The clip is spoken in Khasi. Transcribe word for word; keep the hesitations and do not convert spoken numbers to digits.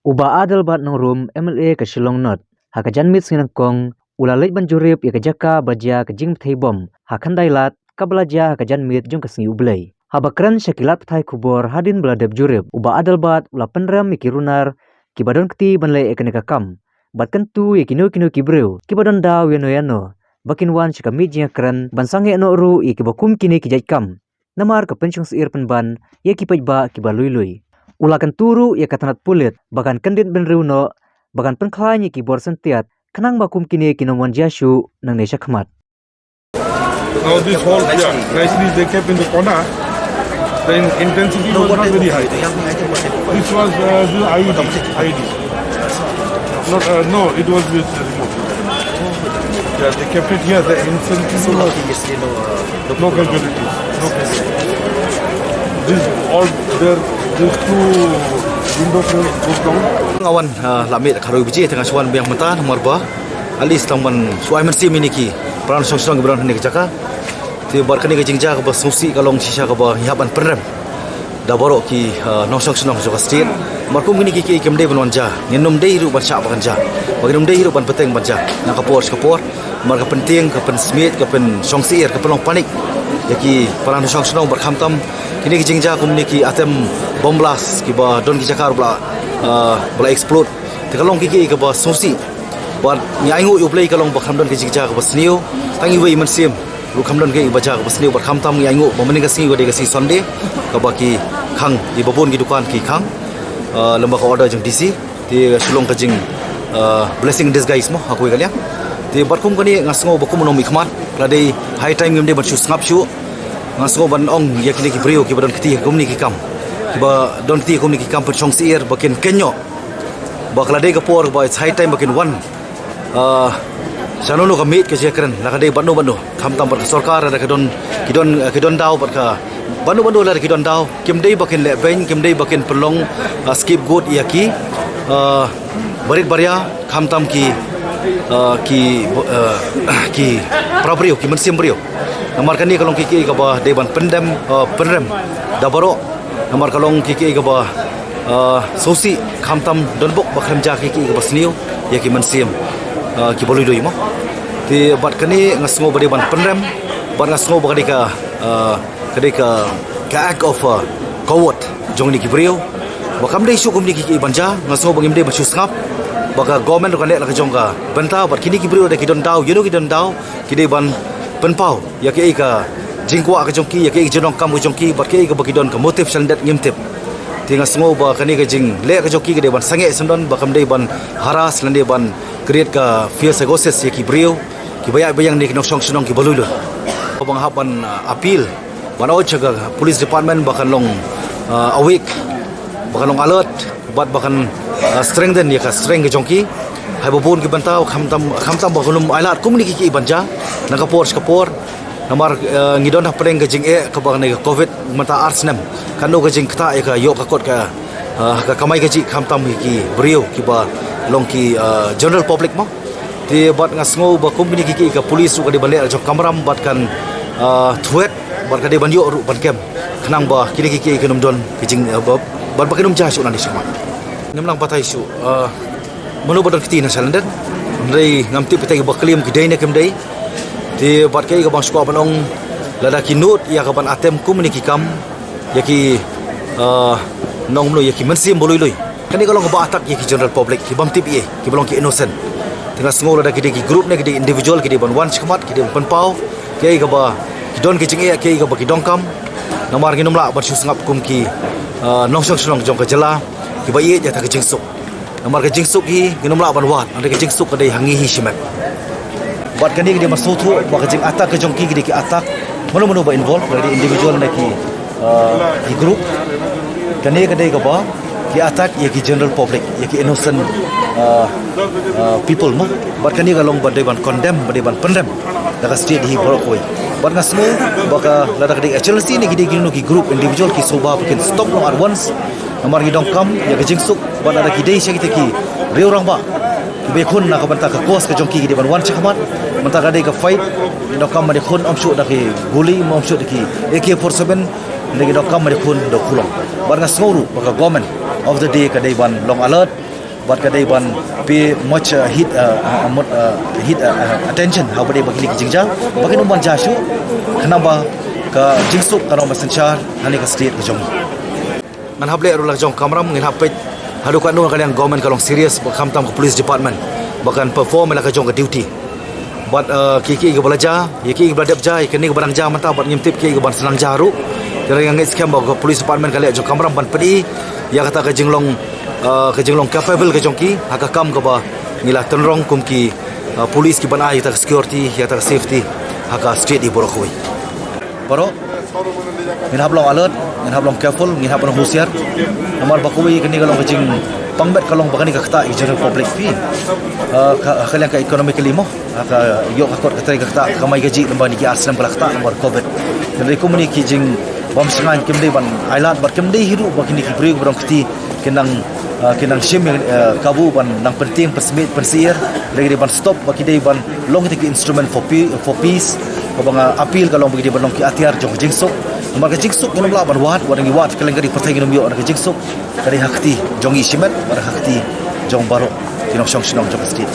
U Bah Adelbert Nongrum, M L A ka Shillong North, ha ka janmiet sngi Nyngkong, u la leit ban jurip ïa ka jaka ba la jia ka jingpynthei bom ha khyndai lad, kaba la jia ha ka janmiet jong ka Sngi U Blei. Haba kren sha ki lad pathai khubor hadien ba la dep jurip, u Bah Adelbert u la pynrem ïa ki runar kiba don kti ban leh ïa kane ka kam, bad kyntu ïa kino kino ki briew kiba don daw ïano ïano ba kin wan sha ka miet jingïakren ban sangeh noh ruh ïa kiba kum kine ki jait kam, namar ka pynshong syier pynban ïa ki paidbah kiba lui lui. U la kyntu ruh ïa ka tnat pulit ba kan kyndit bynriew noh, ba kan pynkhlaiñ ïa ki bor syntiat, khnang ba kum kine kin ym wan jia shuh nangne shakhmat. Now this whole, yeah, nicely they kept in the corner. The in- intensity was not very high. This was uh, the I E D. I E D. Not, uh, no, it was with the remote. Yeah, they kept it here. The intensity was no casualties. No casualties. This all there, these two window frames broke down. Nga wan, uh, la miet kharoi biji tengah suan biang mata nomor ba. At least tang ban suai mynsiem ïa kine ki para nongshong shnong kiba don ha kane ka jaka. Te bad kane ka jingjia kaba sngewsih ka long shisha kaba ngi hap ban pynrem da baroh ki, uh, nongshong shnong jong ka state. Namar kum kine ki kiei kim dei ban wan jia, ngin ym dei ruh ban shah ba kan jia, ba ngin ym dei ruh ban bteng ban jia na ka por sha ka por. Namar ka pyntieng, ka pynsmiej, ka pynshong syier, ka pynlong panic ïa ki para nongshong shnong bad khamtam kine ki jingjia kum kine ki attempt bomb blast kiba don ki jaka ruh ba la, uh, ba la explode. Te ka long ka kiei kaba sngewsih. Bad ngi ainguh ïa U Blei ka long ba kham don ka jingjia kaba sniew. Tang iwei i mynsiem ruh kham don ka jia kaba sniew bad khamtam ngi ainguh ba mynne ka sngi ka dei ka sngi Sunday, kaba ki khang, kiba bun ki dukan ki khang, uh, lem bad ka order jong D C. Te ka long ka jing, uh, blessing in disguise mo ha kawei ka liang. Te bad kum kane nga sngew ba kum u nongmihkhmat, la dei high time ngim dei ban shu sngap shuh. Nga sngew ban ong ïa kine ki briew kiba don kti kum kine ki kam, kiba don kti kum kine ki kam pynshong syier ba kin kynnoh ba ka la dei ka por ba it's high time ba kin wan, ah, shano shano ka miet ka jingïakren, la ka dei bad no bad no, khamtam bad ka sorkar, la ka don, ki don, ki don daw bad ka, bad no bad no la ki don daw, kim dei ba kin leh beiñ, kim dei ba kin pynlong, ah, scapegoat ïa ki, ah, barit baria, khamtam ki, ah, ki, ah, ki para briew, ki mynsiem briew. Namar kane ka long ka kiei kaba dei ban pyndem, ah, pynrem da baroh. Namar ka long ka kiei kaba, ah, sngewsih, khamtam don bok ba khlem jia ka kiei kaba sniew ïa ki mynsiem, ah, kiba lui lui mo. Te bad kane nga sngew ba dei ban pynrem, bad nga sngew ba ka dei ka, ah, ka dei ka, ka act of, ah, coward jong kine ki briew. Ba kam dei shuh kum kine ki kiei ban jia, nga sngew ba ngim dei ban shu sngap. Ba ka government ruh kan leh la ka jong ka bynta, bad kine ki briew da ki don daw, ïano ki don daw, ki dei ban pynpaw ïa kaei ka jingkwah ka jong ki, ïa kaei ka jingdonkam ka jong ki, bad kaei kaba ki don ka motive shalyndet ngim tip. Te nga sngew ba kane ka jingleh ka jong ki ka dei ban sangeh syndon, ba kam dei ban harass lane ban create ka fear psychosis ïa ki briew kiba ïaid ba ïeng ne ki nongshong shnong kiba lui lui. Ba nga hap ban, ah, appeal ban urge ïa ka police department ba kan long, ah, awake, ba kan long alert, bad ba kan, ah, strengthen ïa ka strength ka jong ki ha ba bun ki bynta, khamtam, khamtam ba kan ym ailad kum kine ki kiei ban jia na ka por sha ka por. Namar, ah, ngi don hapdeng ka jingeh kaba kane ka covid mynta ar snem. Kano ka jingktah ïa ka ïoh ka kot ka, ah, ka kamai kajih, khamtam ïa ki briew kiba long ki, ah, general public mo. Te bad nga sngew ba kum kine ki kiei ka police ruh ka dei ban leh la jong ka kamram bad kan, ah, thwet bad ka dei ban ïoh ruh ban kem, khnang ba kine ki kiei kin ym don ka jing, ah, ba, bad ba kin ym jia shuh nangne shakhmat. Ngim nang batai shuh, ah, mano ba don kti na shalyndet. Hynrei ngam tip ita kiba klim ki dei ne kim dei. Te bad kaei kaba nga sngewkwah ban ong, lada ki nud ïa ka ban attempt kum kine ki kam ïa ki, ah, nongmno, ïa ki mynsiem ba lui lui. Kane ka long kaba attack ïa ki general public, ki bym tip ei ei, kiba long ki innocent. Te nga sngew lada ki dei ki group ne ki dei individual, ki dei ban wan shakhmat, ki dei ban pynpaw kiei kaba ki don ki jingeh, kiei kaba ki donkam. Namar ngin ym lah ban shu sngap kum ki, ah, nongshong shnong jong ka jylla kiba ïeit ïa kata ka jingsuk. Namar ka jingsuk hi ngin ym lah ban wad, hynrei ka jingsuk ka dei ha ngi hi shimet. Bad kane ka dei ban sngewthuh ba ka jing attack ka jong ki, ki dei ki attack mano mano ba involve, ka dei individual ne ki, ah, ki group. Kane ka dei kaba ki attack ïa ki general public, ïa ki innocent, ah, ah, people mo. Bad kane ka long ba dei ban condemn, ba dei ban pynrem da ka state hi baroh kawei. Bad nga sngew ba ka, lada ka dei H L C ne ki dei kino ki group individual, ki sngewbha ba kin stop noh at once. Namar ngi donkam ïa ka jingsuk, bad lada ki dei sha kita ki riew rangbah kiba ïakhun na ka bynta ka cause ka jong ki, ki dei ban wan shakhmat. Mynta ka dei ka fight, ngi donkam ban ïakhun, ym shuh da ki guli, ym shuh da ki A K forty-seven, ngi donkam ban ïakhun da u khulom. Bad nga sngew ruh ba ka government of the day ka dei ban long alert, Bad ka dei ban pay much uh, heed uh, uh, mut, uh, heed uh, uh, attention ha ba dei ba kine ki jingjia ba kin ym ban jia shuh, khnang ba ka jingsuk kan ym ban synshar ha kane ka state ka jong ngi. Ngan hap leh ruh la ka jong ka kamram, ngin hap peit haduh katno ka liang government ka long serious ba khamtam ka police department ba kan perform ïa la ka jong ka duty. Bad uh, ki ki ba la jia, ïa ki ba la dep jia, ïa kine ba dang jia mynta bad ngim tip ki ba sdang jia ruh. Te nga ngeit skhem ba ka police department ka leh jong ka kamram ban peit ïa kata ka jinglong uh, ka jinglong capable ka jong ki ha ka kam kaba ngi la tynrong kum ki uh, police ki ban ai ïa kata ka security, ïa kata ka safety ha ka state i baroh kawei. Baroh ngin hap long alert, ngin hap long careful, ngin hap long husiar. Namar ba kawei kane ka long ka jingpang bet ka long ba kane ka ktah ïa ka general public phi. Uh, ka, ka liang ka economically mo, ha ka ïoh ka kot ka trei ka ktah, ka kamai kajih lem bad kine ki ar snem ka la ktah namar covid. Hynrei kumne ki jingbym shngaiñ kim dei ban ailad bad kim dei hi ruh ba kine ki briew ba dang kti kin nang uh, kin nang shim uh, kabu ban nang pyntieng pynsmit pynsyier, lei ki dei ban stop ba ki dei ban long kita ki instrument for pe- for peace. Kaba nga appeal ka long ba ki dei ban long ki atiar jong ka jingsuk. Namar ka jingsuk ngin ym lah ban wad, wat ngi wad ka leng ka dei pyrthei ngin ym ïoh na ka jingsuk. Ka dei ha kti jong ngi shimet bad ha kti jong baroh ki nongshong shnong jong ka state.